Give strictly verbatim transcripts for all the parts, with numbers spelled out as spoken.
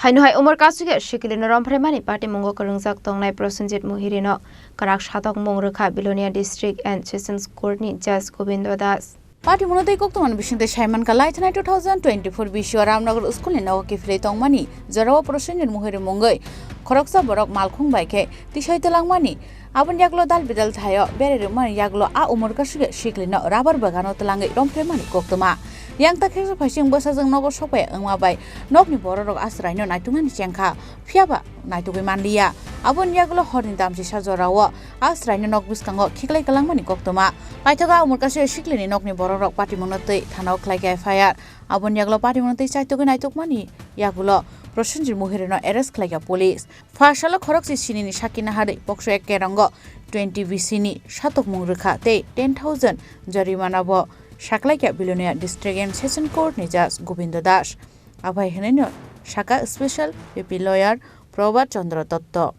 Aino hai umor kasugya sikilino romphraimani patimungo kwrwngjak tongnai Prosenjit Muhirino kwrak satokmung rwkha Bilonia District and Sessions Court ni Judge Gobindo Das. Patimungno tei koktwmani bisingtwi saimankha, laithanai two thousand twenty-four bisio Ramnagar school ni nogo kiphilwi tongmani jorao Prosenjit Muhiri mungwi khoroksa borok malkhung bai khe tisai twlangmani. Aboni yagulo dal bidal thaio bererwkmani yagulo a umor kasugya sikilino rubber bagano twlangwi romphraimani koktwma. Yang ta kheksa phaising bwsajwk nogo sokphai wngma bai nokni bororok a chwraino naituknani chengkha, phiyaba naitugwi manliya. Aboni yagulo horni damchisa jorao a chwraino nok bwskango khiklai kwlangmani koktwma. Paithago a umor kasugya sikilini nokni bororok patimungno twi thanao khlaikha F I R. Aboni yagulo patimungno twi chaitugwi naitukmani yagulo Prosenjit Muhirino arrest khlaikha police. Pha salo khorokse sinini sakki naharwi pokso ek kerongo twenty B C ni satokmung rwkha tei ten thousand jorimana bo saklaikha Bilonia District and Session Court ni Judge Gobindo Das. Aphai hwnwino sakha special P P lawyer Probhat Chandra Dotto.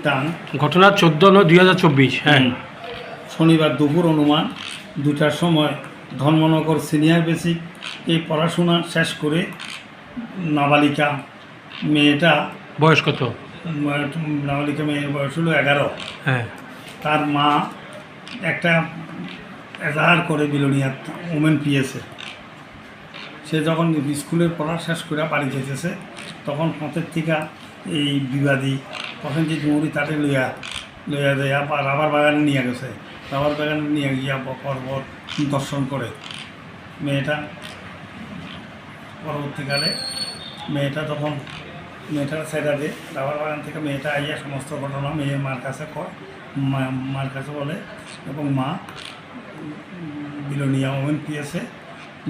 Tang ঘটনা চোদ্দ নয় দুই হাজার চব্বিশ। হ্যাঁ। হুম। শনিবার দুপুর অনুমান দুটার সময় ধর্মনগর সিনিয়র বেসিক এই পড়াশোনা শেষ করে নাবালিকা মেয়েটা বয়স কত? উম, নাবালিকা মেয়ের বয়স হলো এগারো। হ্যাঁ। তার মা একটা এজাহার করে বিলোনিয়া উমেন পিএসএ। সে যখন স্কুলের পড়া শেষ করে বাড়ি যেতেছে, তখন পথের থেকে এই বিবাদী প্রসেনজিৎ মৌরি তারে লইয়া, লইয়া যায় আবার রাবার বাগানে নিয়ে গেছে। রাবার বাগানে নিয়ে গিয়া প-, পর্বত দর্শন করে। মেয়েটা পরবর্তীকালে মেয়েটা তখন মেয়েটার ছেড়ে দেয়, রাবার বাগান থেকে মেয়েটা আইয়া সমস্ত ঘটনা মেয়ের মার কাছে কয়। মা-, মার কাছে বলে এবং মা, উম, বিলোনিয়া ওমেন পিএসএ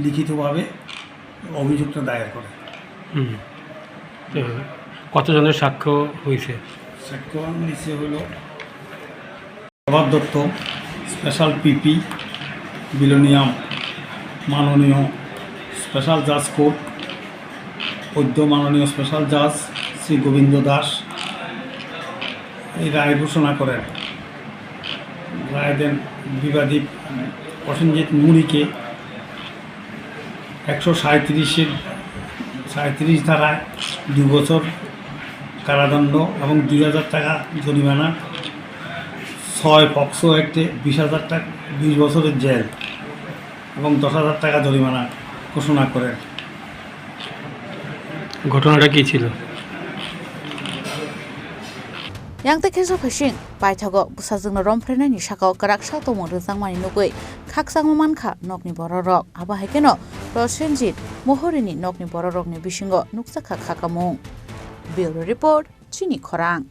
লিখিতভাবে অভিযোগটা দায়ের করে। হুম। তো কতজনের সাক্ষ্য হয়েছে? সাক্ষ্য নিচে হলো প্রভাত দত্ত, স্পেশাল পিপি, বিলোনিয়াম, মাননীয় স্পেশাল জাজ কোর্ট, অদ্য মাননীয় স্পেশাল জাজ শ্রী গোবিন্দ দাস এই রায় ঘোষণা করেন। রায় দেন বিবাদী প্রসেনজিৎ মুনিকে একশো সাঁইত্রিশের, সাঁইত্রিশ ধারায় দুই বছর কারাদণ্ড এবং দুই হাজার টাকা জরিমানা, ছয় পক্সো অ্যাক্টে বিশ হাজার টাকা, বিশ বছরের জেল এবং দশ হাজার টাকা জরিমানা ঘোষণা করেন। ঘটনাটা কি ছিল? Yang tei khesa phaising paithago bwsajwkno romphrenani sakao kwrak satokmung rwjakmani nugwi khakchangma mankha nokni bororok. Abo hai kheno Prosenjit Muhurini nokni bororokni bisingo nukjakha khakamung. Bureau Report, Chini Khorang.